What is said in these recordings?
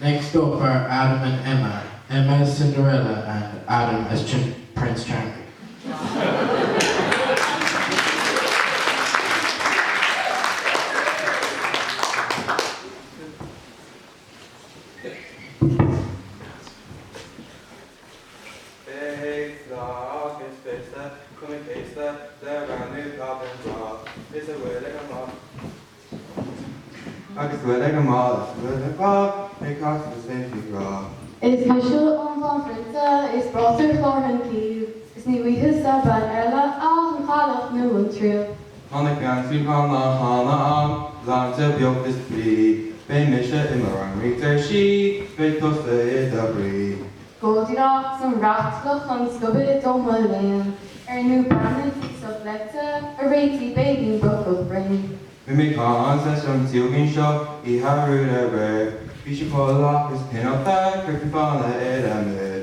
Next up are Adam and Emma, Emma as Cinderella and Adam as Prince Charming. Beidh fleá agus féasta chun an chéasta le roghnú cad den ghrá is a bhfuil ag an mbá agus a bhfuil ag an mbá is a bhfuil ag bá ag casadh is é faoi ghrá. Is mise an banphrionsa is breáite ar chlár an tsaoil, is ní bhfaighidh-sa bean eile ach an chailleach nó an triail. Tháinig bean faoi bhalla cheana a'm, sláinte, beocht is brí. Beidh mise i mo bhanríon deir sí, beidh tusa i do dhraoi. Goldilocks an ratlach an scubaid ó mo léan, ar nó bean a tíosach leite a réitigh béibín brocach bhroinn. Bhí mé ag caint leis an tsiúigín seo oíche arú aréir, bhí sí codlach is cineálta, cuirfidh fána ar a méir.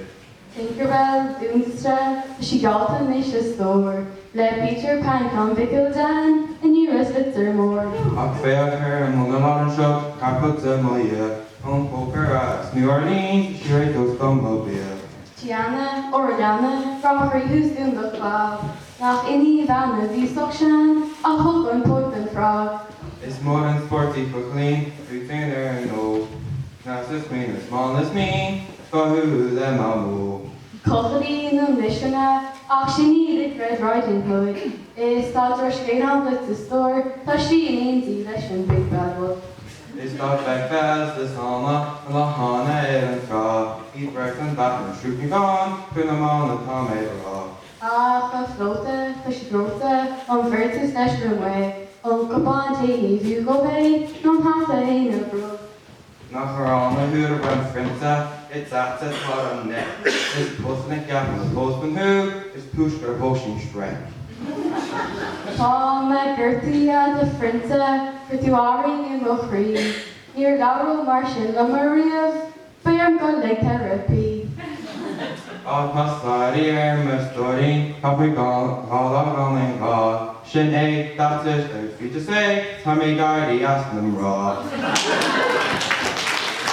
Tinkerbell, dúnsa, tá sí geallta anois a stór, le Peter Pan Con Mhicil Dan, aniar as Leitir Móir. Ach féach ar an mbunalán anseo, ceapadh mo Dhia, ón chócaire as New Orleans, tá sí réidh fós do mo bhia. Tiana, ór a leanna, grá mo chroí thú 's dún do chlab, nach in í an bhean a bhí sách sean, a thug an póig don frog. Is mór an spórt í Cóilín, thú féin ar an ól, cneasta is caoin is mall is mín. Cothú le Mamó. Cochaillí na miseanna, ach sin iad ag Red Riding Hood. Is dá drochscéal ann duit a stór, tá sí in éindí leis an Big Bad Wolf. Is dá bhfeicfeá sa sauna an lá cheana ar an trá, iad beirt an dath an sruthnagán, faoi na mban atá mé a rá. Ach an flóta, tá siad reoite, an bheirt is deisce amuigh, an cupán tae ní fiú dhóibh é, nó an hata fhéin a bhrú. Nach gránna thú a bhanphrionsa, is ait atá do neck. Is tusa na ceapann an postman thú, is túisce gur póisín Shrek. Tá mé gortaithe a phrionsa, chuir tú arraing i mo chroí. Níor labhradh mar sin liom ariamh, beidh orm dul ag teiripí. Ach tá sorry ar mo stóirín, caithfidh gála gan aon ghá. Sin é, that's it, ar fíde say, tá mé ag éirí as na mná.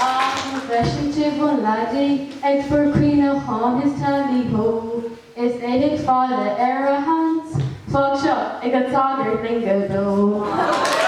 Ach an bhfeiceann sibh an laddie ag fuar caoineachán his tally ho is é ag faire ar a shaint, fág seo ag an sagart linn go deo.